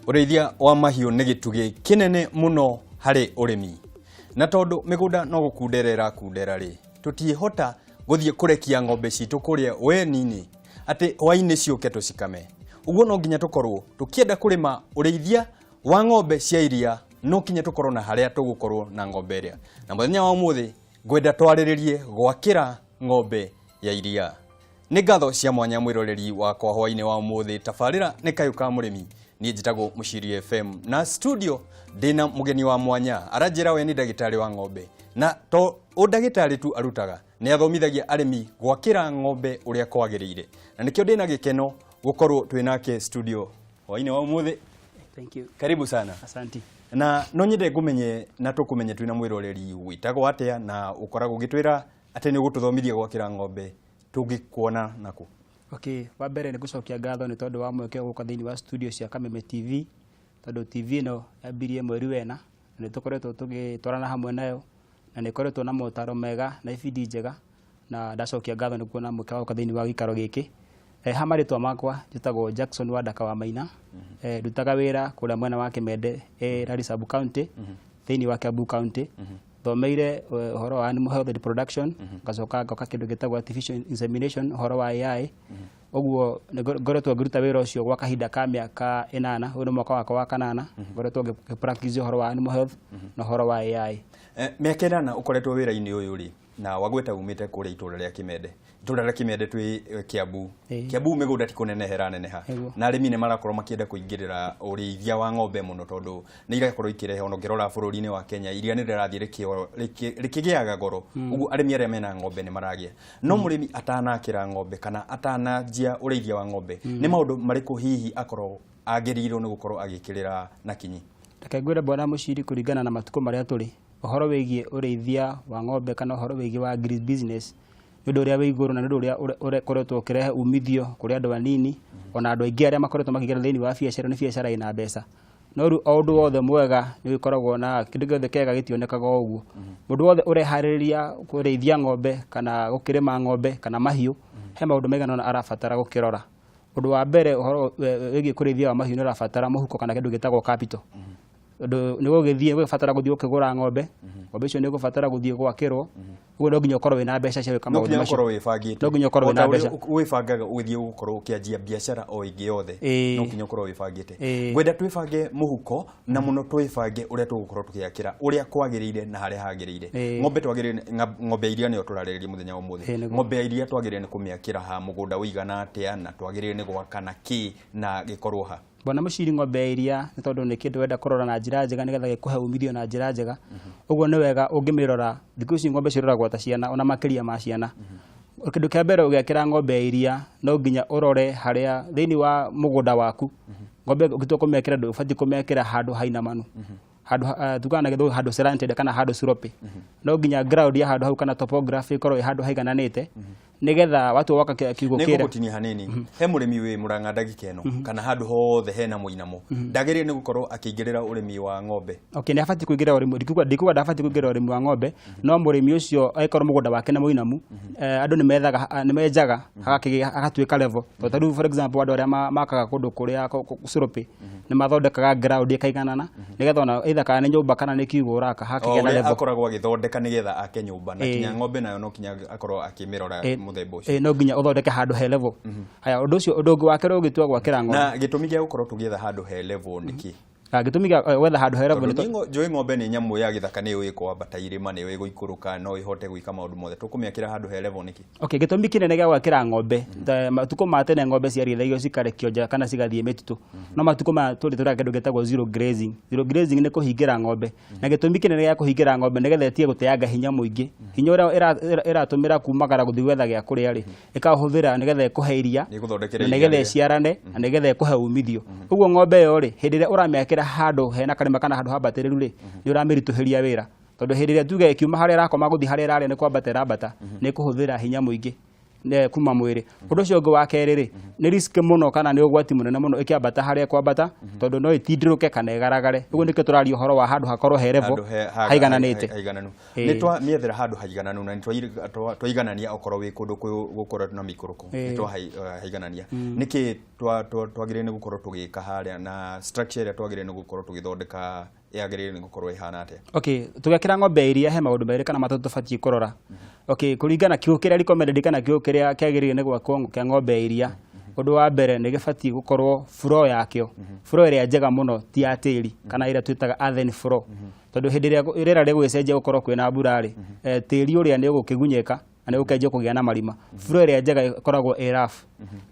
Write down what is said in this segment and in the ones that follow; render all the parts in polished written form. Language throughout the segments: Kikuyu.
Ũrĩithia wa mahiũ nĩ gĩtugĩ kĩnene mũno harĩ ũrĩmi. Na tondũ mĩgũnda no gũkundera ĩrakundera rĩ, tũtiĩhota gũthiĩ kũrekia ng'ombe citũ kũrĩa weni-inĩ atĩ hwainĩ ciũke tũcikame. Ũguo no nginya tũkorwo tũkĩenda kũrĩma ũrĩithia wa ng'ombe cia iria no kinya tũkorwo na harĩa tũgũkorwo na ng'ombe ĩrĩa. Na mũthenya wa ũmũthĩ ngwenda twarĩrĩrie gwakĩra ng'ombe ya iria. Nĩ ngatho cia mwanya mwĩroreri wakwa hwainĩ wa ũmũthĩ. Tabarĩra nĩ Kayũ ka Mũrĩmi. Niĩ njĩtagwo Mũciri FM na studio ndĩna mũgeni wa mwanya aranjĩra we nĩ ndagĩtarĩ wa ng'ombe, na to ũndagĩtarĩ tu arutaga, nĩ athomithagia arĩmi gwakĩra ng'ombe ũrĩa kwagĩrĩire, na nĩkĩo ndĩna gĩkeno gũkorwo twĩ nake studio hwainĩ wa ũmũthĩ. Thank you. Karibu sana. Asante. Na no nyende ngũmenye na tũkũmenye twĩna mwĩroreri wĩtagwo atĩa, na ũkoragwo ũgĩtwĩra atĩ nĩ ũgũtũthomithia gwakĩra ng'ombe, tũngĩkuona nakũ? Okay, wa mbere nĩ gũcokia ngatho nĩ tondũ wa mweke wa gũka thĩinĩ wa studio cia Kameme TV, tondũ TV ĩno yambirie mweri wena na nĩ tũkoretwo tũgĩtwarana hamwe nayo, na nĩ ĩkoretwo na motaro mega na ibindi njega, na ndacokia ngatho nĩ kuona mweke wa gũka thĩinĩ wa gĩikaro gĩkĩ. Ha marĩtwa makwa njĩtagwo Jackson Wandaka wa Maina. Ndutaga wĩra kũrĩa mwena wa Kĩmende, Lari Sub County, thĩinĩ wa Kiambu County. Thomeire ũhoro wa animal health and production, ngacoka ngoka kĩndũ gĩtagwo artificial insemination, ũhoro wa AI. Ũguo ngoretwo ngĩruta wĩra ũcio gwa kahinda ka mĩaka 8, ũyũ nĩ mwaka wakwa wa kanana, ngoretwo ngĩ practice ũhoro wa animal health na ũhoro wa AI. Mĩaka 8 ũkoretwo wĩra-inĩ ũyũ rĩ, na wagweta umĩte kũrĩa itũra rĩa Kĩmende. Itũra rĩa Kĩmende twĩ Kiambu. Kiambu mĩgũnda ti kũneneha ĩraneneha. Na arĩmi nĩ marakorwo makĩenda kũingĩrĩra ũrĩithia wa ng'ombe mũno, tondũ nĩ irakorwo ikĩrehe, ona ũngĩrora bũrũri-inĩ wa Kenya, iria nĩ rĩrathiĩ rĩkĩgĩaga goro. Ũguo arĩmi arĩa mena ng'ombe nĩ maragĩa. No mũrĩmi atanakĩra ng'ombe kana atananjia ũrĩithia wa ng'ombe, nĩ maũndũ marĩkũ hihi akorwo agĩrĩirwo nĩ gũkorwo agĩkĩrĩra na kinyi? Reke ngwĩre Bwana Mũciri, kũringana na matukũ marĩa tũrĩ, ũhoro wĩgiĩ ũrĩithia wa ng'ombe kana ũhoro wĩgiĩ wa agri business nĩ ũndũ ũrĩa wĩ igũrũ, na nĩ ũndũ ũrĩa ũkoretwo ũkĩrehe umithio kũrĩ andũ anini ona andũ aingĩ arĩa makoretwo makĩingĩra thĩinĩ wa biacara. Nĩ biacara ĩna mbeca, no rĩu o ũndũ wothe mwega nĩ ũgĩkoragwo na kĩndũ gĩothe kĩega gĩtionekaga o ũguo. Mũndũ wothe ũreharĩrĩria kũrĩithia ng'ombe kana gũkĩrĩma ng'ombe kana mahiũ, he maũndũ maigana ũna arabatara gũkĩrora. Ũndũ wa mbere, ũhoro wĩgiĩ kũrĩithia wa mahiũ, nĩ ũrabatara mũhuko kana kĩndũ gĩtagwo capital, ũndũ nĩ gũgĩthiĩ gũbatara gũthiĩ ũkĩgũra ng'ombe. Ng'ombe icio nĩ ũgũbatara gũthiĩ gwakĩrwo, ũguo no nginya ũkorwo wĩna mbeca cia gwĩka No maũndũ nginya macio. ũkorwo wĩbangĩte. No nginya ũkorwo O ta wĩna ũrĩa mbeca. Wĩbangaga ũgĩthiĩ gũkorwo ũkĩanjia biacara o ĩngĩ yothe, no nginya ũkorwo wĩbangĩte. Ngwenda twĩbange mũhuko na mũno twĩbange ũrĩa tũgũkorwo tũgĩakĩra ũrĩa kwagĩrĩire na harĩa hagĩrĩire. Ng'ombe twagĩrĩire, ng'ombe ya iria nĩyo tũrarĩrĩria mũthenya wa ũmũthĩ. Ng'ombe ya iria twagĩrĩire nĩ kũmĩakĩra ha, mũgũnda ũigana atĩa, na twagĩrĩire nĩ gwaka na kĩ na gĩkorwo ha? Bwana Mũciri, ng'ombe ya iria, nĩ tondũ nĩ kĩndũ wenda kũrora na njĩra njega nĩgetha gĩkũhe umithio na njĩra njega, ũguo nĩ wega ũngĩmĩrora. Thikũ ici ng'ombe ciroragwo ta ciana, ona makĩria ma ciana. Kĩndũ kĩa mbere, ũgĩakĩra ng'ombe ya iria no nginya ũrore harĩa thĩinĩ wa mũgũnda waku. Ng'ombe ũgĩtua kũmĩakĩra, ndũbatiĩ kũmĩakĩra handũ hainamanu, handũ tugaga na Gĩthũngũ handũ slanted kana handũ slope. No nginya ground ya handũ hau kana topography ĩkorwo ĩ handũ haigananĩte, nĩgetha watua gwaka kiugũ Nĩ kĩrĩa. Ngũgũtinia hanini. He mũrĩmi wĩ Mũrang'a ndagĩka ĩno kana handũ hothe hena mũinamo, ndagĩrĩire nĩ gũkorwo akĩingĩrĩra ũrĩmi wa ng'ombe? Okay, nĩ abatiĩ kũingĩra ũrĩmi, ndikuga ndabatiĩ kũingĩra ũrĩmi wa ng'ombe, no mũrĩmi ũcio angĩkorwo mũgũnda wake nĩ mũinamu, andũ nĩ methaga, nĩ menjaga hagakĩgĩa hagatuĩka level. Tondũ ta rĩu, for example, andũ arĩa makaga kũndũ kũrĩa slope nĩ mathondekaga ground ĩkaiganana, nĩgetha ona either kana nĩ nyũmba kana nĩ kiugũ ũraka, O hakĩgĩa na ũrĩa level. Akoragwo agĩthondeka nĩgetha ake nyũmba, na kinya ng'ombe nayo no kinya akorwo akĩmĩrora mũthemba ũcio. No nginya ũthondeke handũ he level. Haya, ũndũ ũcio, ũndũ ũngĩ wa kerĩ ũgĩtua gwakĩra ng'ombe. Na gĩtũmi gĩa gũkorwo tũgĩetha handũ he level nĩ kĩ? Ah, gĩtũmi gĩa gwetha handũ he level Tondũ nĩ niĩ njũĩ ng'ombe nĩ nyamũ ya gĩthaka, nĩ yũĩ kwambata irĩma, nĩ yũĩ gũikũrũka, no ĩhote gwĩka maũndũ mothe. Tũkũmĩakĩra handũ he level nĩkĩ? Okay, gĩtũmi kĩnene gĩa gwakĩra ng'ombe, matukũ ma tene ng'ombe ciarĩithagio cikarekio nja kana cigathiĩ mĩtitũ, no matukũ maya tũrĩ tũreka kĩndũ gĩtagwo zero grazing. Zero grazing nĩ kũhingĩra ng'ombe, na gĩtũmi kĩnene gĩa kũhingĩra ng'ombe nĩgetha ĩtige gũteanga hinya mũingĩ. Hinya ũrĩa ĩratũmĩra kumagara gũthiĩ gwetha gĩa kũrĩa rĩ, ĩkaũhũthĩra nĩgetha ĩkũhe iria, Nĩ ĩgũthondekera na iria nĩgetha rĩrĩa. ĩciarane, na nĩgetha ĩkũhe umithio. Ũguo ng'ombe ĩyo rĩ, hĩndĩ ĩrĩa ũramĩakĩra handũ hena karĩma kana handũ hambatĩrĩru rĩ, nĩ ũramĩritũhĩria wĩra, tondũ hĩndĩ ĩrĩa tuge ĩkiuma harĩa ĩrakoma gũthiĩ harĩa ĩrarĩa nĩ kwambata ĩrambata, nĩ ĩkũhũthĩra hinya mũingĩ. Kuma mwĩrĩ. Ũndũ ũcio ũngĩ wa kerĩ rĩ, nĩ risk mũno kana nĩ ũgwati mũnene mũno ĩkĩambata harĩa ĩkwambata, tondũ no ĩtindĩrũke kana ĩgaragare. Ũguo nĩkĩo tũraria ũhoro wa handũ hakorwo he level, handũ haigananĩte. Haigananu. Ĩĩ. Nĩ twamĩethera handũ haigananu na nĩ twaiganania okorwo wĩ kũndũ gũkoretwo na mĩikũrũko, nĩ twahaiganania. Nĩkĩ twagĩrĩire nĩ gũkorwo tũgĩka harĩa, na structure ĩrĩa twagĩrĩire nĩ gũkorwo tũgĩthondeka yagĩrĩire nĩ gũkorwo ĩhana atĩa? Okay, tũgĩakĩra ng'ombe ya iria he maũndũ merĩ kana matatũ tũbatiĩ kũrora. Okay, kũringana kiugũ kĩrĩa recommended kana kiugũ kĩrĩa kĩagĩrĩire nĩ gwakwo kĩa ng'ombe ya iria, ũndũ wa mbere nĩ gĩbatiĩ gũkorwo floor yakĩo, floor ĩrĩa njega mũno ti ya tĩri kana ĩrĩa twĩtaga earthen floor, tondũ hĩndĩ ĩrĩa rĩera rĩgũgĩcenjia gũkorwo kwĩna mbura rĩ, tĩri ũrĩa nĩ ũgũkĩgunyĩka na nĩ ũgũkĩanjia kũgĩa na marima. Floor ĩrĩa njega ĩkoragwo ĩ rough,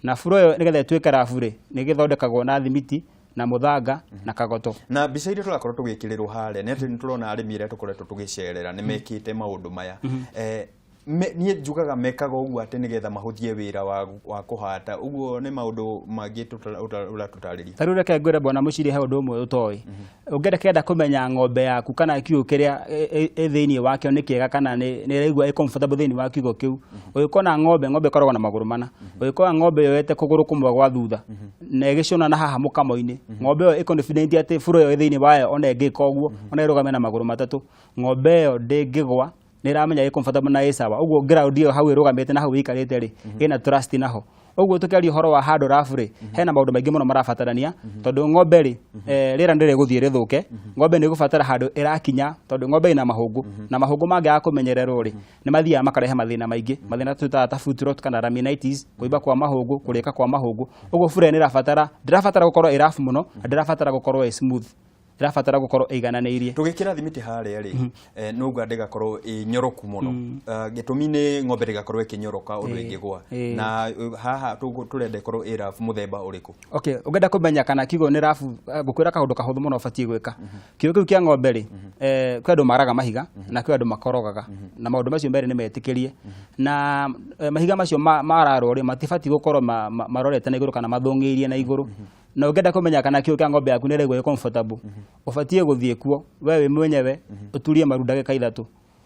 na floor ĩyo nĩgetha ĩtuĩke rough rĩ, nĩ ĩgĩthondekagwo na thimiti na mũthanga na kagoto. Na mbica iria tũrakorwo tũgĩkĩrĩrwo harĩa nĩ atĩ nĩ tũrona arĩmi arĩa tũkoretwo tũgĩcerera nĩ mekĩte maũndũ maya. Niĩ njugaga mekaga ũguo atĩ nĩgetha mahũthie wĩra wa kũhata. Ũguo nĩ maũndũ mangĩ ũratũtarĩria. Ta rĩu reke ngwĩre bwana Mũciri, he ũndũ ũmwe ũtoĩ. Ũngĩenda kenda kũmenya ng'ombe yaku kana kiugũ kĩrĩa ĩ thĩinĩ wakĩo nĩ kĩega kana nĩ ĩraigua ĩ comfortable thĩinĩ wa kiugũ kĩu, ũgĩkona ng'ombe ĩkoragwo na magũrũ mana, ũgĩkora ng'ombe yoete kũgũrũ kũmwe gwa thutha na ĩgĩcũna na haha mũkamo-inĩ, ng'ombe ĩyo ĩ confident atĩ floor ĩyo ĩ thĩinĩ wayo ona ĩngĩka ũguo, ona ĩrũgame na magũrũ matatũ, ng'ombe ĩyo ndĩngĩgwa, nĩ ĩramenya ĩ comfortable na ĩ sawa. Ũguo ground ĩyo hau ĩrũgamĩte na hau ĩikarĩte rĩ, ĩna trust naho. Ũguo tũkĩaria ũhoro wa handũ rabu rĩ, hena maũndũ maingĩ mũno marabatarania, tondũ ng'ombe rĩ, rĩera nĩ rĩgũthiĩ rĩthũke, ng'ombe nĩ ĩgũbatara handũ ĩrakinya, tondũ ng'ombe ĩna mahũngũ, na mahũngũ mangĩaga kũmenyererwo rĩ, nĩ mathiaga makarehe mathĩna maingĩ, mathĩna twĩtaga ta foot rot kana laminitis, kũimba kwa mahũngũ, kũrĩka kwa mahũngũ. Ũguo floor nĩ ĩrabatara, ndĩrabatara gũkorwo ĩ rough mũno, na ndĩrabatara gũkorwo ĩ smooth, ĩrabatara gũkorwo ĩigananĩirie. Tũgĩkĩra thimiti harĩa rĩ, nũnga ndĩgakorwo ĩ nyoroku mũno. Gĩtũmi nĩ ng'ombe ndĩgakorwo ĩkĩnyoroka ũndũ ĩngĩgwa. Na haha tũrenda ĩkorwo ĩ rabu mũthemba ũrĩkũ? Okay, ũngĩenda kũmenya kana kiugũ nĩ rabu, ngũkwĩra kaũndũ kahũthũ mũno ũbatiĩ gwĩka. Kiugũ kĩu kĩa ng'ombe rĩ, kwĩ andũ maraga mahiga na kwĩ andũ makorogaga, na maũndũ macio merĩ nĩ metĩkĩrie. Na mahiga macio mararwo rĩ, matibatiĩ gũkorwo marorete na igũrũ kana mathũng'ĩirie na igũrũ. Na ũngĩenda kũmenya kana kiugũ kĩa ng'ombe yaku nĩ ĩraigua ĩ comfortable, ũbatiĩ gũthiĩ kuo we wĩ mwenyewe, ũturie maru ndagĩka 3.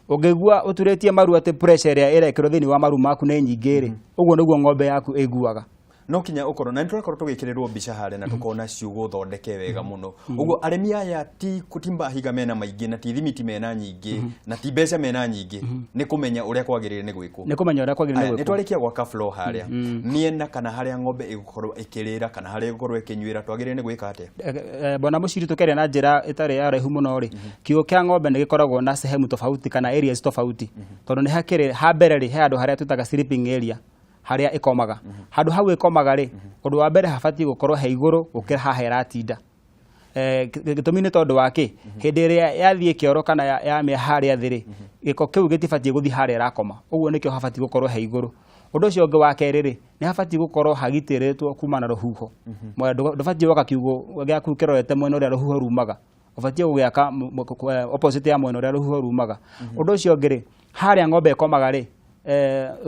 Ũngĩigua ũturĩtie maru atĩ pressure ĩrĩa ĩrekĩrwo thĩinĩ wa maru maku nĩ nyingĩ rĩ, ũguo nĩguo ng'ombe yaku ĩiguaga. No kinya ũkorwo na nĩtũrakorwo tũgĩkĩrĩrwo mbica harĩa na tũkona ciugũ thondeke wega mũno. Ũguo arĩmi aya ti mahiga mena maingĩ na ti thimiti mena nyingĩ na ti mbeca mena nyingĩ, nĩ kũmenya ũrĩa kwagĩrĩire nĩ gwĩkwo. Nĩ kũmenya ũrĩa kwagĩrĩire nĩ Aya, gwĩkwo. nĩ twarĩkia gwaka floor harĩa, mĩena kana harĩa ng'ombe ĩgũkorwo ĩkĩrĩra kana harĩa ĩgũkorwo ĩkĩnyuĩra twagĩrĩire nĩ gwĩka atĩa? Bwana Mũciri, tũkĩaria na njĩra ĩtarĩ ya ũraihu mũno rĩ, kiugũ kĩa ng'ombe nĩ gĩkoragwo na sehemu tofauti kana areas tofauti, tondũ nĩ hakĩrĩ ha mbere rĩ, he handũ harĩa twĩtaga sleeping area, harĩa ĩkomaga. Handũ hau ĩkomaga rĩ, ũndũ wa mbere habatiĩ gũkorwo he igũrũ gũkĩra haha ĩratinda. Gĩtũmi nĩ tondũ wa kĩ? Hĩndĩ ĩrĩa yathiĩ kĩoro kana yamĩa harĩa thĩ rĩ, gĩko kĩu gĩtibatiĩ gũthiĩ harĩa ĩrakoma, ũguo nĩkĩo habatiĩ gũkorwo he igũrũ. Ũndũ ũcio ũngĩ wa kerĩ rĩ, nĩ habatiĩ gũkorwo hagitĩrĩtwo kuma na rũhuho. Ndũbatiĩ gwaka kiugũ gĩaku kĩrorete mwena ũrĩa rũhuho rumaga, ũbatiĩ gũgĩaka opposite ya mwena ũrĩa rũhuho rumaga. Ũndũ ũcio ũngĩ rĩ, harĩa ng'ombe ĩkomaga rĩ,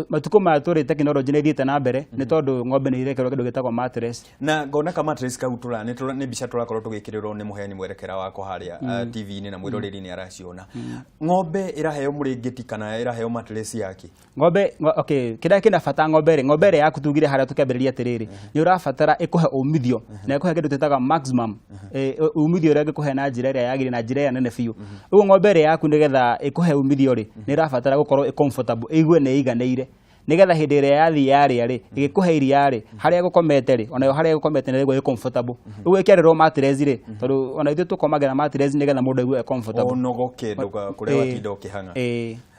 matukũ maya tũrĩ tekinoronjĩ nĩ ĩthiĩte na mbere, nĩ tondũ ng'ombe nĩ irekĩrwo kĩndũ gĩtagwo mattress. Na ngona ka mattress kau nĩ mbica tũrakorwo tũgĩkĩrĩrwo nĩ mũheani mwerekera wakwa harĩa, TV-inĩ na mwĩroreri nĩ araciona. Ng'ombe ĩraheo mũrĩngĩti kana ĩraheo mattress yake? Ng'ombe, okay, kĩrĩa kĩna bata ng'ombe rĩ, ng'ombe ĩrĩa yaku tugire harĩa tũkĩambĩrĩria atĩrĩrĩ, nĩ ũrabatara ĩkũhe umithio na ĩkũhe kĩndũ twĩtaga maximum, umithio ũrĩa ĩngĩkũhe na njĩra ĩrĩa yagĩrĩire na njĩra ĩrĩa nene biũ. Ũguo ng'ombe ĩrĩa yaku nĩgetha ĩkũhe umithio rĩ, nĩ ĩrabatara gũkorwo ĩ comfortable, ĩigue nĩ ĩiganĩire, nĩgetha hĩndĩ ĩrĩa yathiĩ yarĩa rĩ, ĩgĩkũhe iria rĩ, harĩa ĩgũkomete rĩ, onayo harĩa ĩgũkomete nĩ ĩraigua ĩ comfortable. Ũguo ĩkĩarĩrwo mattress rĩ, tondũ ona ithuĩ tũkomagĩra mattress nĩgetha mũndũ aigue e comfortable. Ũnogoke ndũga kũrĩa watinda ũkĩhang'a.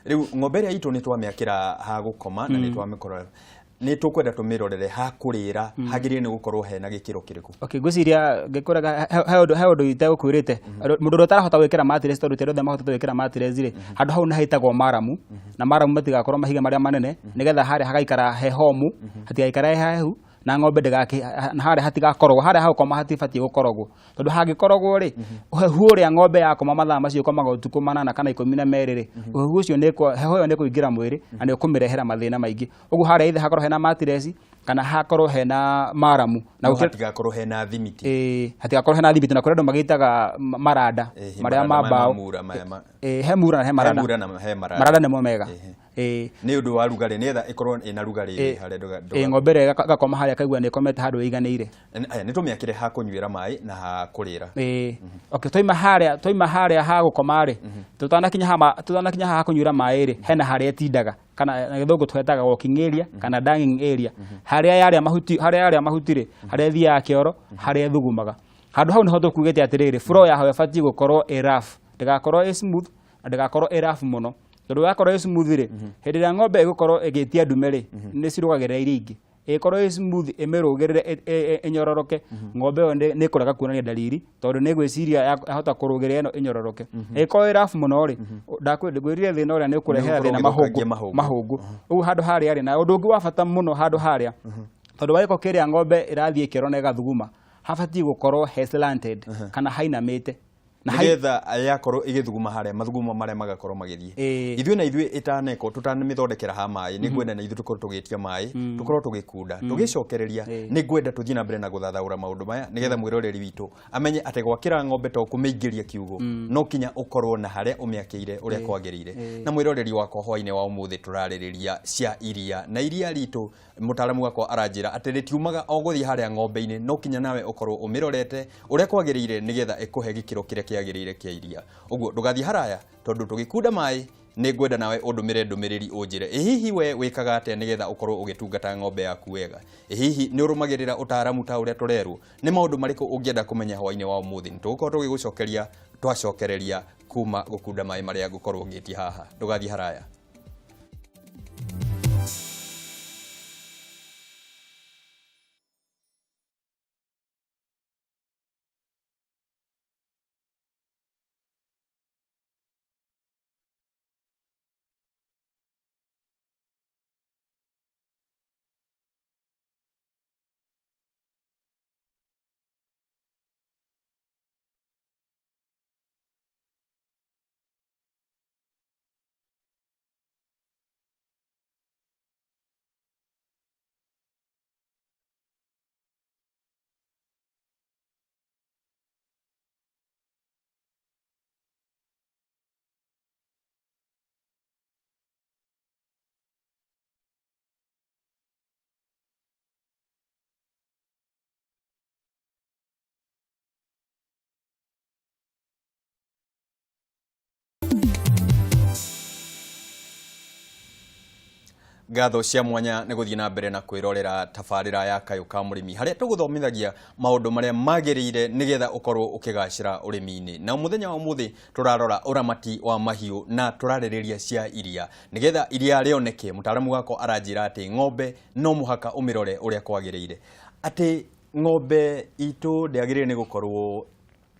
Rĩu ng'ombe ĩrĩa itũ nĩ twamĩakĩra ha gũkoma na nĩ twamĩkora, nĩ tũkwenda tũmĩrorere ha kũrĩra, hagĩrĩire nĩ gũkorwo hena gĩkĩro kĩrĩkũ? Okay, ngwĩciria ngĩkwĩraga he ũndũ itegũkwĩrĩte. Mũndũ ũrĩa ũtarahota gwĩkĩra mattress, tondũ ti andũ othe mahotete gwĩkĩra mattress rĩ, handũ hau nĩ haitagwo maramu, na maramu matigakorwo mahiga marĩa manene, nĩgetha harĩa hagaikara he homu, hatigaikare he hahehu, na ng'ombe ndĩgakĩ, na harĩa hatigakorogwo, harĩa hagũkoma hatibatiĩ gũkorogwo, tondũ hangĩkorogwo rĩ, ũhehu ũrĩa ng'ombe yakoma mathaa macio ĩkomaga ũtukũ 8 kana 12 rĩ, ũhehu ũcio nĩ heho ĩyo nĩ ĩkũingĩra mwĩrĩ na nĩ ũkũmĩrehera mathĩna maingĩ. Ũguo harĩa either hakorwo hena mattress kana hakorwo hena maramu, na No hatigakorwo hena thimiti. Ĩĩ, hatigakorwo hena thimiti, na kũrĩ andũ magĩtaga maranda marĩa maranda ma maya mbaũ. ma mura, maya ma Ĩĩ, he mura na he maranda. He mura na he maranda. Maranda nĩmo mega. Ĩĩ. Nĩ ũndũ wa rugarĩ, nĩgetha ĩkorwo ĩna rugarĩ harĩa Ĩĩ, ng'ombe ĩrĩa ĩgakoma harĩa ĩkaigua nĩ ĩkomete handũ ĩiganĩire. Aya, nĩ tũmĩakĩre ha kũnyuĩra maĩ na ha kũrĩra. Ĩĩ. Okay, twaima harĩa ha gũkoma rĩ, tũtanakinya ha kũnyuĩra maĩ rĩ, hena harĩa ĩtindaga, kana na gĩthũngũ twetaga walking area kana dunging area, harĩa yarĩa mahuti rĩ, harĩa ĩthiaga kĩoro, harĩa ĩthugumaga. Handũ hau nĩho tũkugĩte atĩrĩrĩ, floor yaho ĩbatiĩ gũkorwo ĩ rough, ndĩgakorwo ĩ smooth na ndĩgakorwo ĩ rough mũno, tondũ yakorwo ĩ smooth rĩ, hĩndĩ ĩrĩa ng'ombe ĩgũkorwo ĩgĩtia ndume rĩ, nĩ cirũgagĩrĩra iria ingĩ. Ĩkorwo ĩ smooth ĩmĩrũgĩrĩre ĩnyororoke, ng'ombe ĩyo nĩ ĩkũrega kuonania ndariri, tondũ nĩ ĩgwĩciria yahota kũrũgĩrĩra ĩno ĩnyororoke. Ĩkorwo ĩ rough mũno rĩ, ndagwĩrire thĩna ũrĩa nĩ ũkũrehera Nĩ thĩna ũgũkorwo mahũngũ. ũgĩthũkangia mahũngũ. Mahũngũ. Ũguo handũ harĩa rĩ, na ũndũ ũngĩ wa bata mũno handũ harĩa, tondũ wa gĩko kĩrĩa ng'ombe ĩrathiĩ kĩoro na ĩgathuguma, habatiĩ gũkorwo he slanted kana hainamĩte na Nĩgetha yakorwo ĩgĩthuguma harĩa, mathugumo marĩa magakorwo magĩthiĩ. Ithuĩ na ithuĩ ĩtaneko tũtanamĩthondekera ha maĩ, nĩ ngwenda na ithuĩ tũkorwo tũgĩtia maĩ, tũkorwo tũgĩkunda tũgĩcokereria. Nĩ ngwenda tũthiĩ na mbere na gũthathaũra maũndũ maya, nĩgetha mwĩroreri witũ amenye atĩ gwakĩra ng'ombe to kũmĩingĩria kiugũ, no kinya ũkorwo na harĩa ũmĩakĩire ũrĩa kwagĩrĩire. Na mwĩroreri wakwa, hwainĩ wa ũmũthĩ tũrarĩrĩria cia iria, na iria ritũ mũtaaramu wakwa aranjĩra atĩ rĩtiumaga o gũthiĩ harĩa ng'ombe-inĩ, no kinya nawe ũkorwo ũmĩrorete ũrĩa kwagĩrĩire, nĩgetha ĩkũhe gĩkĩro kĩrĩa kĩagĩrĩire kĩa iria. Ũguo ndũgathiĩ haraya, tondũ tũgĩkunda maĩ nĩ ngwenda nawe ũndũmĩre ndũmĩrĩri, ũnjĩre ĩ hihi we wĩkaga atĩa nĩgetha ũkorwo ũgĩtungata ng'ombe yaku wega. Ĩ hihi nĩ ũrũmagĩrĩra ũtaaramu ta ũrĩa tũrerwo? Nĩ maũndũ marĩkũ ũngĩenda kũmenya hwainĩ wa ũmũthĩ? Nĩ tũgũkorwo tũgĩgũcokeria twacokereria kuma gũkunda maĩ marĩa ngũkorwo ngĩtia haha. Ndũgathiĩ haraya. Ngatho cia mwanya nĩ gũthiĩ na mbere na kwĩrorera tabarĩra ya Kayũ ka Mũrĩmi, harĩa tũgũthomithagia maũndũ marĩa magĩrĩire nĩgetha ũkorwo ũkĩgacĩra ũrĩmi-inĩ. Na mũthenya wa ũmũthĩ tũrarora ũramati wa mahiũ na tũrarĩrĩria cia iria, nĩgetha iria rĩoneke. Mũtaaramu wakwa aranjĩra atĩ ng'ombe no mũhaka ũmĩrore ũrĩa kwagĩrĩire, atĩ ng'ombe itũ ndĩagĩrĩire nĩ gũkorwo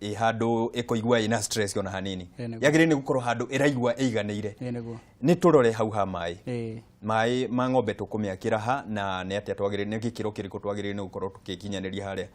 ĩ handũ ĩkũigua ĩna stress ona hanini. Ĩ, nĩguo. Yagĩrĩire nĩ gũkorwo handũ ĩraigua ĩiganĩire. Ĩ, nĩguo. Nĩ tũrore hau ha maĩ. Ĩ. Maĩ ma ng'ombe tũkũmĩakĩra ha, na nĩ atĩa twagĩrĩire, nĩ gĩkĩro kĩrĩkũ twagĩrĩire nĩ gũkorwo tũkĩkinyanĩria harĩa?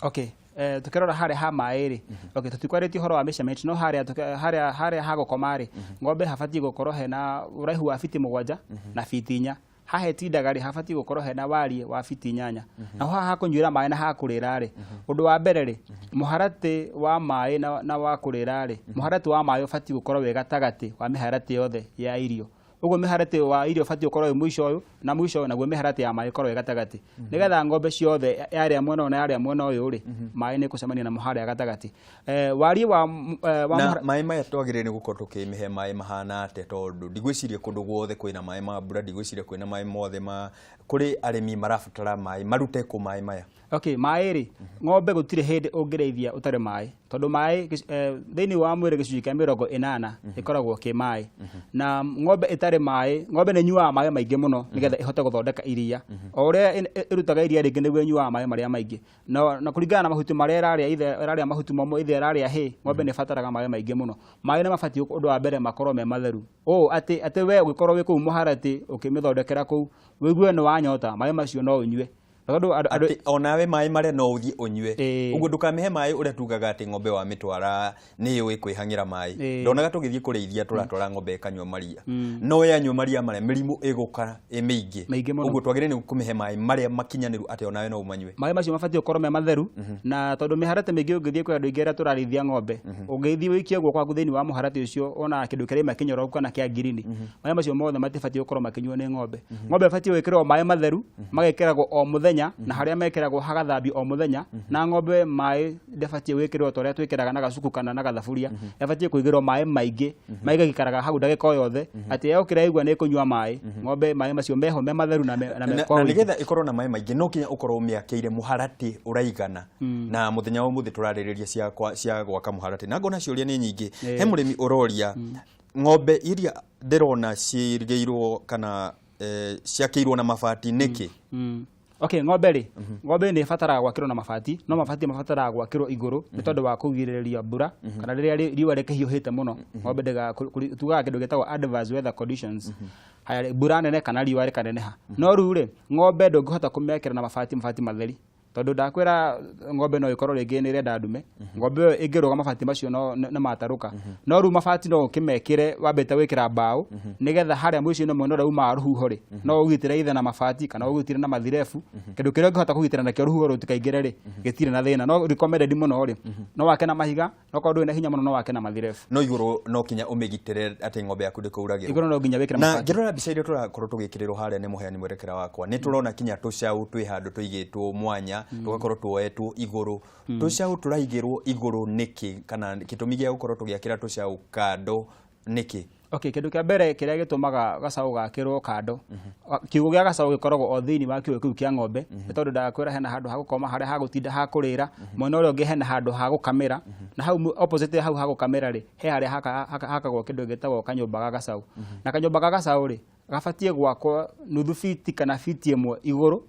Okay, tukĩrora harĩa ha maĩ rĩ, okay, tũtikwarĩtie ũhoro wa measurement, no harĩa harĩa ha gũkoma rĩ, ng'ombe habatiĩ gũkorwo hena ũraihu wa fiti 7 na fiti 4. Haha ĩtindaga rĩ, habatiĩ gũkorwo hena wariĩ wa fiti 8. Naho haha ha kũnyuĩra maĩ na ha kũrĩra rĩ, ũndũ wa mbere rĩ, mũharatĩ wa maĩ na wa kũrĩra rĩ, mũharatĩ wa maĩ ũbatiĩ gũkorwo wĩ gatagatĩ wa mĩharatĩ yothe ya irio. Ũguo mĩharatĩ wa irio ũbatiĩ gũkorwo wĩ mũico ũyũ na mũico ũyũ, naguo mĩharatĩ ya maĩ ĩkorwo ĩ gatagatĩ, nĩgetha ng'ombe ciothe yarĩa mwena ũyũ na yarĩa mwena ũyũ rĩ, maĩ nĩ kũcemania namo harĩa gatagatĩ. Wariĩ wa Na maĩ maya twagĩrĩire nĩ gũkorwo tũkĩmĩhe maĩ mahana atĩa? Tondũ ndigwĩciria kũndũ guothe kwĩna maĩ ma mbura, ndigwĩciria kwĩna maĩ mothe ma kũrĩ arĩmi marabatara maĩ marute kũ maĩ maya? Okay, maĩ rĩ, ng'ombe gũtirĩ hĩndĩ ũngĩrĩithia ũtarĩ maĩ, tondũ maĩ thĩinĩ wa mwĩrĩ gĩcunjĩ kĩa 80 ĩkoragwo kĩ maĩ. Na ng'ombe ĩtarĩ maĩ, ng'ombe nĩ ĩnyuaga maĩ maingĩ mũno nĩgetha ĩhote gũthondeka iria. O ũrĩa ĩrutaga iria rĩingĩ nĩguo ĩnyuaga maĩ marĩa maingĩ. Na kũringana na mahuti marĩa ĩrarĩa, either ĩrarĩa mahuti momũ, either ĩrarĩa hay, ng'ombe nĩ ĩbataraga maĩ maingĩ mũno. Maĩ nĩ mabatiĩ ũndũ wa mbere makorwo me matheru. Ũũ atĩ we ũngĩkorwo wĩ kũu mũharatĩ ũkĩmĩthondekera kũu, wĩigue nĩ wanyota, maĩ macio no ũnyue. Na tondũ andũ Atĩ onawe maĩ marĩa no ũthiĩ ũnyue. Ĩĩ. Ũguo ndũkamĩhe maĩ ũrĩa tugaga atĩ ng'ombe wamĩtwara nĩ yũĩ kwĩhang'ĩra maĩ. Ĩĩ. Ndonaga tũgĩthiĩ kũrĩithia tũratwara ng'ombe ĩkanyua maria. No yanyua maria marĩa mĩrimũ ĩgũka ĩ mĩingĩ. Mĩingĩ mũno. Ũguo twagĩrĩire nĩ kũmĩhe maĩ marĩa makinyanĩru atĩ onawe no ũmanyue. Maĩ macio mabatiĩ gũkorwo me matheru, na tondũ mĩharatĩ mĩingĩ ũngĩthiĩ kwĩ andũ aingĩ arĩa tũrarĩithia ng'ombe, ũngĩthiĩ ũikie guoko gwaku thĩinĩ wa mũharatĩ ũcio wonaga kĩndũ kĩraima kĩnyoroku kana kĩa ngirini. Maĩ macio mothe matibatiĩ gũkorwo makĩnyuo nĩ ng'ombe. Ng'ombe ĩbatiĩ gwĩkĩrwo maĩ matheru, magekĩragwo o mũthenya, na harĩa mekĩragwo hagathambio o mũthenya, na ng'ombe maĩ ndĩbatiĩ gwĩkĩrwo ta ũrĩa twĩkĩraga na gacuku kana na gathaburia. Ĩbatiĩ kũigĩrwo maĩ maingĩ, maigagĩikaraga hau ndagĩka o yothe, atĩ yokĩra yaigua nĩ ĩkũnyua maĩ. Ng'ombe maĩ macio meho me matheru na me Na kwa na ũingĩ. nĩgetha ĩkorwo na maĩ maingĩ no nginya ũkorwo ũmĩakĩire mũharatĩ ũraigana. Na mũthenya wa ũmũthĩ tũrarĩrĩria cia gwaka mũharatĩ, na ngona ciũria nĩ nyingĩ. He mũrĩmi ũroria ng'ombe iria ndĩrona cirigĩirwo kana ciakĩirwo na mabati nĩkĩ? Okay, ng'ombe rĩ, ng'ombe nĩ ĩbataraga gwakĩrwo na mabati, no mabati mabataraga gwakĩrwo igũrũ nĩ tondũ wa kũgirĩrĩria mbura kana rĩrĩa riũa rĩkĩhiũhĩte mũno, ng'ombe tugaga kĩndũ gĩtagwo adverse weather conditions. Haya, mbura nene kana riũa rĩkaneneha. No rĩu rĩ, ng'ombe ndũngĩhota kũmĩakĩra na mabati matheri, tondũ ndakwĩra ng'ombe no ĩkorwo rĩngĩ nĩ ĩrenda ndume. Ng'ombe ĩyo ĩngĩrũga mabati macio no nĩ matarũka. No rĩu mabati no ũkĩmekĩre wambĩte gwĩkĩra mbaũ, nĩgetha harĩa mũico-inĩ mwena ũrĩa umaga rũhuho rĩ, no ũgitĩre either na mabati kana ũgitĩre na mathirebu. Kĩndũ kĩrĩa ũngĩhota kũgitĩra nakĩo rũhuho rũtikaingĩre rĩ, gĩtirĩ na thĩna. No recommended mũno rĩ, no wake na mahiga, no korwo ndũrĩ na hinya mũno no wake na mathirebu. No igũrũ no kinya ũmĩgitĩre atĩ ng'ombe yaku ndĩkũuragĩrwo. Igũrũ no nginya wĩkĩre Na mabati. ngĩrora mbica iria tũrakorwo tũgĩkĩrĩrwo harĩa nĩ mũheani mwerekera wakwa, nĩ tũrona kinya tũcaũ twĩ handũ tũigĩtwo mwanya, tũgakorwo tuoetwo igũrũ. Tũcaũ tũraigĩrwo igũrũ nĩkĩ? Kana gĩtũmi gĩa gũkorwo tũgĩakĩra tũcaũ kando nĩkĩ? Okay, kĩndũ kĩa mbere kĩrĩa gĩtũmaga gacaũ gakĩrwo kando, kiugũ gĩa gacaũ gĩkoragwo o thĩinĩ wa kiugũ kĩu kĩa ng'ombe, nĩ tondũ ndakwĩra hena handũ ha gũkoma harĩa ha gũtinda ha kũrĩra, mwena ũrĩa ũngĩ hena handũ ha gũkamĩra, na hau opposite hau ha gũkamĩra rĩ, he harĩa hakagwo kĩndũ gĩtagwo kanyũmba ga gacaũ. Na kanyũmba ga gacaũ rĩ, gabatiĩ gwakwo nuthu fiti kana fiti ĩmwe igũrũ,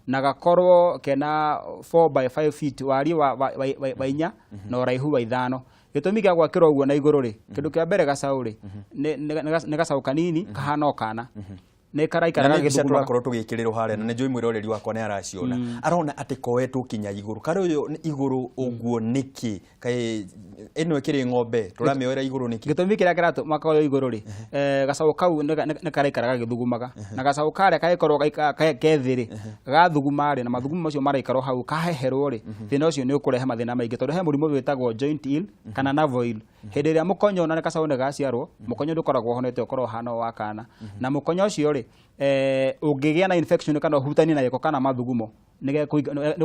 na gakorwo kena 4 by 5 feet wariĩ wa 4 na ũraihu wa 5. Gĩtũmi gĩa gwakĩrwo ũguo na igũrũ rĩ, kĩndũ kĩa mbere gacaũ rĩ, nĩ gacaũ kanini kahana o kana. Nĩ karaikara Na nĩ mbica gagĩthugumaga. tũrakorwo tũgĩkĩrĩrwo harĩa, na nĩ njũĩ mwĩroreri wakwa nĩ araciona. Arona atĩ koetwo kinya igũrũ. Karĩ ũyũ nĩ igũrũ ũguo nĩkĩ? Kaĩ ĩno ĩkĩrĩ ng'ombe, tũramĩoera igũrũ nĩkĩ? Gĩtũmi kĩrĩa kĩratũma koywo igũrũ rĩ, gacaũ kau nĩ karaikara gagĩthugumaga. Na gacaũ karĩa kangĩkorwo ke thĩ rĩ, gathuguma rĩ, na mathugumo macio maraikara hau, kaheherwo rĩ, thĩna ũcio nĩ ũkũrehe mathĩna maingĩ, tondũ he mũrimũ wĩtagwo joint ill kana navel ill. Hĩndĩ ĩrĩa mũkonyo na gacaũ nĩ gaciarwo, mũkonyo ndũkoragwo ũhonete, ũkoragwo ũhana o wa kana. Na mũkonyo ũcio rĩ, ũngĩgĩa na infection kana ũhutanie na gĩko kana mathugumo, nĩ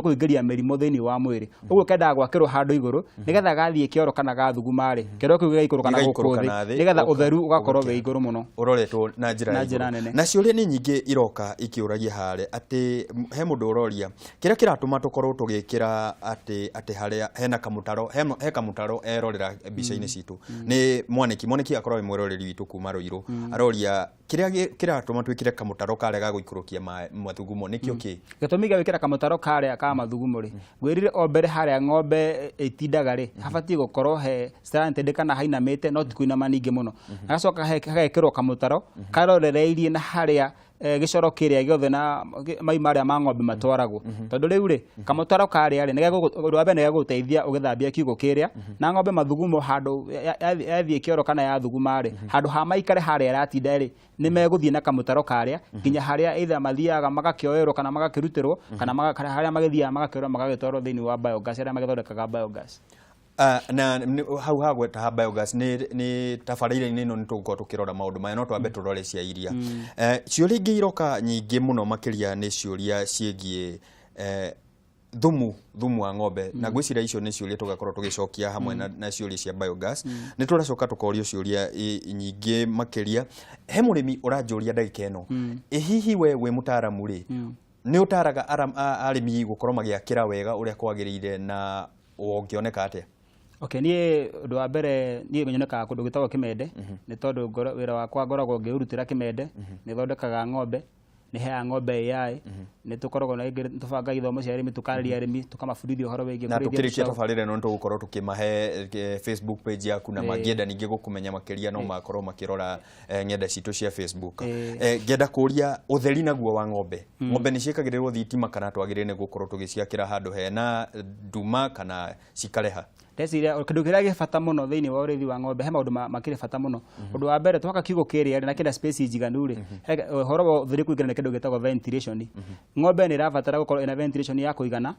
kũingĩria mĩrimũ thĩinĩ wa mwĩrĩ. Ũguo kendaga gwakĩrwo handũ igũrũ, nĩgetha gathiĩ kĩoro kana gathuguma rĩ, kĩoro kĩu gĩgaikũrũka na gũkũ Gĩgaikũrũka thĩ, na thĩ, nĩgetha ũka- ũtheru ũgakorwo ũgakĩa. wĩ igũrũ mũno. Ũroretwo na njĩra Na ya njĩra igũrũ. nene. Na ciũria nĩ nyingĩ iroka ikĩũragia harĩa atĩ he mũndũ ũroria kĩrĩa kĩratũma tũkorwo tũgĩkĩra atĩ harĩa hena kamũtaro, he kamũtaro erorera mbica-inĩ citũ. Nĩ Mwaniki. Mwaniki akorwo wĩ mwĩroreri witũ kuma Ruiru. Aroria kĩrĩa kĩratũma twĩkĩre kamũtaro karĩa ga gũikũrũkia mathugumo nĩkĩo kĩ? Gĩtũmi gĩa gwĩkĩra kamũtaro karĩa ka mathugumo rĩ, ngwĩrire o mbere harĩa ng'ombe ĩtindaga rĩ, habatiĩ gũkorwo he slanted kana hainamĩte, no ti kũinama ningĩ mũno. Hagacoka hagekĩrwo kamũtaro karorereirie na harĩa gĩcoro kĩrĩa gĩothe na mai marĩa ma ng'ombe matwaragwo. Tondũ rĩu rĩ, kamũtaro karĩa rĩ, ũndũ wa mbere nĩgegũgũteithia ũgĩthambia kiugũ kĩrĩa, na ng'ombe mathugumo handũ yathiĩ kĩoro kana yathuguma rĩ, handũ ha maikare harĩa ĩratinda rĩ, nĩ megũthiĩ na kamũtaro karĩa nginya harĩa either mathiaga magakĩoerwo kana magakĩrutĩrwo, kana harĩa magĩthiaga magakĩoerwo magagĩtwarwo thĩinĩ wa biogas, arĩa magĩthondekaga biogas. Na hau hagweta ha biogas nĩ tabarĩra-inĩ ĩno nĩ tũgũkorwo tũkĩrora maũndũ maya, no twambe tũrore cia iria. Ciũria ingĩ iroka nyingĩ mũno makĩria nĩ ciũria ciĩgiĩ thumu wa ng'ombe. Na ngwĩciria icio nĩ ciũria tũgakorwo tũgĩcokia hamwe na ciũria cia biogas. Nĩ tũracoka tũkorio ciũria nyingĩ makĩria. He mũrĩmi ũranjũria ndagĩka ĩno, ĩ hihi we wĩ mũtaaramu rĩ, nĩ ũtaraga arĩmi gũkorwo magĩakĩra wega ũrĩa kwagĩrĩire na ũngĩoneka atĩa? Okay, niĩ ũndũ wa mbere niĩ nyonekaga kũndũ gwĩtagwo Kĩmende, nĩ tondũ wĩra wakwa ngoragwo ngĩũrutĩra Kĩmende, nĩ thondekaga ng'ombe. Nĩ heaga ng'ombe AI. Nĩ tũkoragwo na rĩngĩ tũbanga ithomo cia arĩmi, tũkarĩria arĩmi, tũkamabundithia ũhoro wĩgiĩ na kũrĩithia tũkĩrĩkia tũcaũ. Tabarĩra ĩno nĩ tũgũkorwo tũkĩmahe Facebook page yaku, na mangĩenda ningĩ gũkũmenya makĩria no makorwo makĩrora ng'enda citũ cia Facebook. Ngenda kũria ũtheri naguo wa ng'ombe. Ng'ombe nĩ ciĩkagĩrĩrwo thitima kana twagĩrĩire nĩ gũkorwo tũgĩciakĩra handũ hena nduma kana cikareha? Ndeciria kĩndũ kĩrĩa gĩ bata mũno thĩinĩ wa ũrĩithi wa ng'ombe, he maũndũ makĩrĩ bata mũno. Ũndũ wa mbere, twaka kiugũ kĩrĩa rĩ, na kĩna space njiganu rĩ, ũhoro wa ũtheri kũingĩra nĩ kĩndũ gĩtagwo ventilation. Ng'ombe nĩ ĩrabatara gũkorwo ĩna ventilation ya kũigana,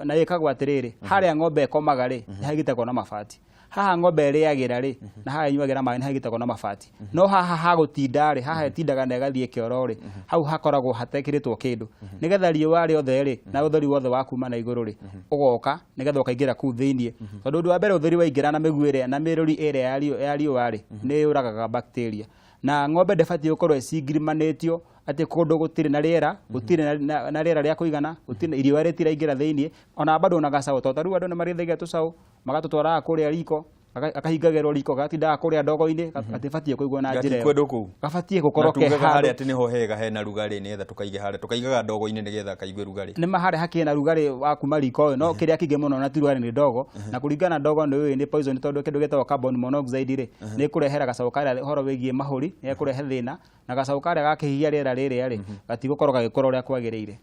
na ĩkagwo atĩrĩrĩ, harĩa ng'ombe ĩkomaga rĩ, nĩ hagitagwo na mabati. Haha ng'ombe ĩrĩagĩra rĩ, na haha ĩnyuagĩra maĩ nĩ hagitagwo na mabati. No haha ha gũtinda rĩ, haha ĩtindaga na ĩgathiĩ kĩoro rĩ, hau hakoragwo hatekĩrĩtwo kĩndũ, nĩgetha riũa rĩothe rĩ, na ũtheri wothe wa kuma na igũrũ rĩ, ũgoka nĩgetha ũkaingĩra kũu thĩiniĩ. Tondũ ũndũ wa mbere, ũtheri waingĩra na mĩguĩ ĩrĩa na mĩrũri ĩrĩa ya riũa rĩ, nĩ yũragaga bacteria. Na ng'ombe ndĩbatiĩ gũkorwo ĩcingirimanĩtio atĩ kũndũ gũtirĩ na rĩera, gũtirĩ na rĩera rĩa kũigana, gũtirĩ riũa rĩtiraingĩra thĩiniĩ. Ona bado ona gacaũ, tondũ ta rĩu andũ nĩ marĩithagia tũcaũ, magatũtwaraga kũrĩa riko, gakahingagĩrwo riko, gagatindaga kũrĩa ndogo-inĩ. Gatibatiĩ kũigwo na njĩra ĩyo. Gatikwendwo kũu. Gabatiĩ gũkorwo Na ke tugaga harĩa handũ atĩ nĩho hega hena rugarĩ, nĩgetha tũkaige harĩa, tũkaigaga ndogo-inĩ nĩgetha kaigue rugarĩ. Nĩ ma harĩa hakĩrĩ na rugarĩ wa kuma riko, no kĩrĩa kĩingĩ mũno na ti rugarĩ, nĩ ndogo. Na kũringana na ndogo, nĩ ũĩ nĩ poison, tondũ kĩndũ gĩtagwo carbon monoxide rĩ, nĩ ĩkũrehera gacaũ karĩa ũhoro wĩgiĩ mahũri, nĩ ekũrehe thĩna, na gacaũ karĩa gakĩhihia rĩera rĩrĩa rĩ, gatigũkorwo gagĩkũra ũrĩa kwagĩrĩire.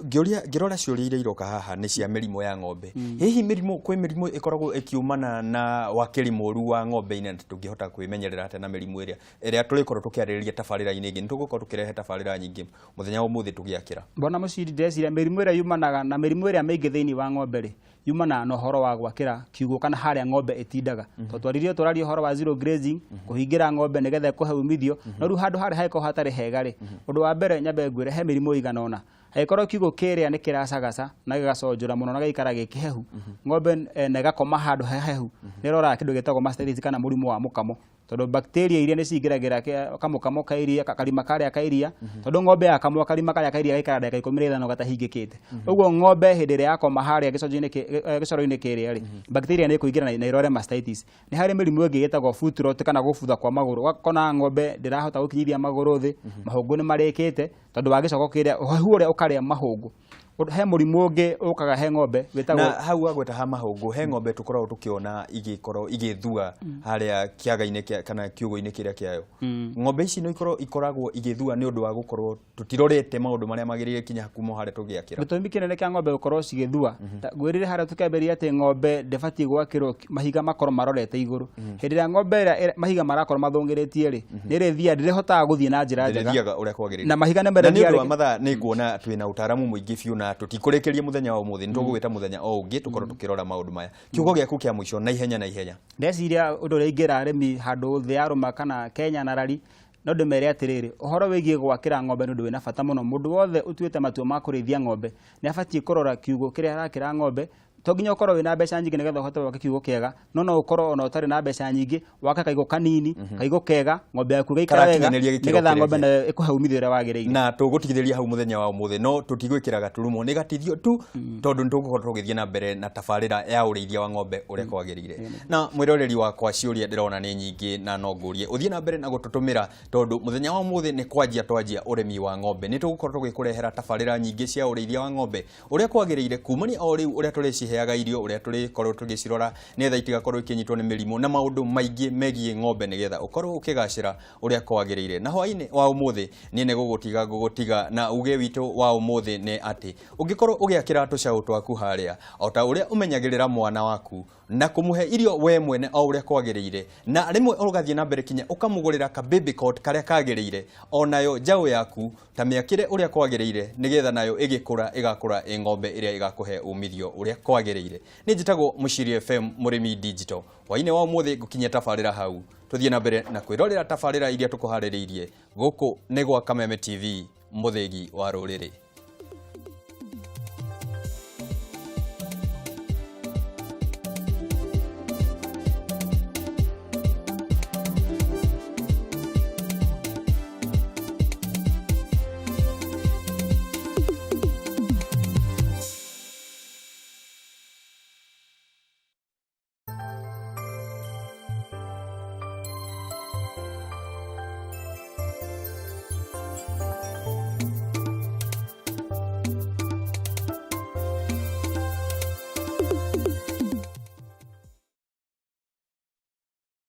Ngĩũria, ngĩrora ciũria iria iroka haha nĩ cia mĩrimũ ya ng'ombe. Hihi mĩrimũ, kwĩ mĩrimũ ĩkoragwo ĩkiumana na wakĩri mũru wa ng'ombe-inĩ, na tũngĩhota kwĩmenyerera atĩa na mĩrimũ ĩrĩa tũrĩkorwo tũkĩarĩrĩria tabarĩra-inĩ ĩngĩ? Nĩ tũgũkorwo tũkĩrehe tabarĩra nyingĩ mũthenya wa ũmũthĩ tũgĩakĩra. Bwana Mũciri, ndĩreciria mĩrimũ ĩrĩa yumanaga na mĩrimũ ĩrĩa mĩingĩ thĩinĩ wa ng'ombe rĩ, yumanaga na ũhoro wa gwakĩra kiugũ kana harĩa ng'ombe ĩtindaga. Tondũ twaririe, tũraria ũhoro wa zero grazing, kũhingĩra ng'ombe nĩgetha ĩkũhe umithio, no rĩu handũ harĩa hangĩkorwo hatarĩ hega rĩ, ũndũ wa mbere nyambe ngwĩre he mĩrimũ ĩigana ũna. Angĩkorwo kiugũ kĩrĩa nĩ kĩracagaca na gĩgaconjora mũno na gĩgaikara gĩ kĩhehu, ng'ombe na ĩgakoma handũ hahehu, nĩ ĩroraga kĩndũ gĩtagwo mastitis kana mũrimũ wa mũkamo, tondũ bacteria iria nĩ cingĩragĩra kamũkamo ka iria, karima karĩa ka iria. Tondũ ng'ombe yakamwo, karima karĩa ka iria gaikara ndagĩka 15 gatahingĩkĩte. Ũguo ng'ombe hĩndĩ ĩrĩa yakoma harĩa gĩcoro-inĩ kĩrĩa rĩ, bacteria nĩ ĩkũingĩra na ĩrware mastitis. Nĩ harĩ mĩrimũ ĩngĩ ĩtagwo foot rot kana gũbutha kwa magũrũ. Ũgakora ng'ombe ndĩrahota gũkinyithia magũrũ thĩ, mahũngũ nĩ marĩkĩte tondũ wa gĩcoko kĩrĩa, ũhehu ũrĩa ũkarĩa mahũngũ. He mũrimũ ũngĩ ũkaga he ng'ombe wĩtagwo Na hau wagweta ha mahũngũ, he ng'ombe tũkoragwo tũkĩona igĩkorwo igĩthua harĩa kĩaga-inĩ kana kiugũ-inĩ kĩrĩa kĩayo. Ng'ombe ici no ikorwo ikoragwo igĩthua nĩ ũndũ wa gũkorwo tũtirorete maũndũ marĩa magĩrĩire kinya kuma harĩa tũgĩakĩra? Gĩtũmi kĩnene kĩa ng'ombe gũkorwo cigĩthua, ngwĩrire harĩa tũkĩambĩrĩria atĩ ng'ombe ndĩbatiĩ gwakĩrwo mahiga makorwo marorete igũrũ. Hĩndĩ ĩrĩa ng'ombe ĩrĩa mahiga marakorwo mathũngĩrĩtie rĩ, nĩ ĩrĩthiaga, ndĩrĩhotaga gũthiĩ na njĩra njega. Ndĩrĩthiaga ũrĩa kwagĩrĩire. Na mahiga nĩ Na nĩ ũndũ marĩthiaga wa mathaa, nĩ nguona twĩna ũtaaramu mũingĩ biũ na tũtikũrĩkĩria mũthenya wa ũmũthĩ. Nĩ tũgũgwĩta mũthenya o ũngĩ tũkorwo tũkĩrora maũndũ maya. Kiugo gĩaku kĩa mũico na ihenya na ihenya. Ndeciria ũndũ ũrĩa ingĩra arĩmi handũ thĩ ya rũma kana Kenya na rari, no ndĩmere atĩrĩrĩ, ũhoro wĩgiĩ gwakĩra ng'ombe nĩ ũndũ wĩna bata mũno. Mũndũ wothe ũtuĩte matua ma kũrĩithia ng'ombe nĩ abatiĩ kũrora kiugũ kĩrĩa arakĩra ng'ombe. To nginya ũkorwo wĩna mbeca nyingĩ nĩgetha ũhote gwaka kiugũ kĩega, no ũkorwo ona ũtarĩ na mbeca nyingĩ, wake kaigũ kanini, kaigũ kega, ng'ombe yaku ĩgaikara wega, Karakinyanĩria gĩkĩro nĩgetha kĩrĩa ng'ombe nayo ĩkũhe umithio ũrĩa wagĩrĩire. Na tũgũtigithĩria hau mũthenya wa ũmũthĩ, no tũtigwĩkĩra gaturumo, nĩ gatithio tu, tondũ nĩ tũgũkorwo tũgĩthiĩ na mbere na tabarĩra ya ũrĩithia wa ng'ombe ũrĩa kwagĩrĩire. Na mwĩroreri wakwa, ciũria ndĩrona nĩ nyingĩ, na no ngũrie ũthiĩ na mbere na gũtũtũmĩra, tondũ mũthenya wa ũmũthĩ nĩ kwanjia twanjia ũrĩmi wa ng'ombe. Nĩ tũgũkorwo tũgĩkũrehera tabarĩra nyingĩ cia ũrĩithia wa ng'ombe ũrĩa kwagĩrĩire, kumania o rĩu ũrĩa tũrĩciheaga irio, ũrĩa tũrĩkorwo tũgĩcirora nĩgetha itigakorwo ikĩnyitwo nĩ mĩrimũ, na maũndũ maingĩ megiĩ ng'ombe, nĩgetha ũkorwo ũkĩgacĩra ũrĩa kwagĩrĩire. Na hwaĩ-inĩ wa ũmũthĩ niĩ nĩ gũgũtiga ngũgũtiga na uge witũ wa ũmũthĩ nĩ atĩ ũngĩkorwo ũgĩakĩra tũcaũ twaku harĩa o ta ũrĩa ũmenyagĩrĩra mwana waku na kũmũhe irio we mwene o ũrĩa kwagĩrĩire, na rĩmwe ũgathiĩ na mbere kinya ũkamũgũrĩra ka baby cot karĩa kagĩrĩire, onayo njaũ yaku ta mĩakĩre ũrĩa kwagĩrĩire, nĩgetha nayo ĩgĩkũra ĩgakũra ĩ ng'ombe ĩrĩa ĩgakũhe umithio ũrĩa kwagĩrĩire. Nĩ njĩtagwo Mũciri FM Mũrĩmi Digital. Hwaĩ-inĩ wa ũmũthĩ ngũkinyia tabarĩra hau, tũthiĩ na mbere na kwĩrorera tabarĩra iria tũkũharĩrĩirie. Gũkũ nĩ gwa Kameme TV, mũthĩgi wa rũrĩrĩ.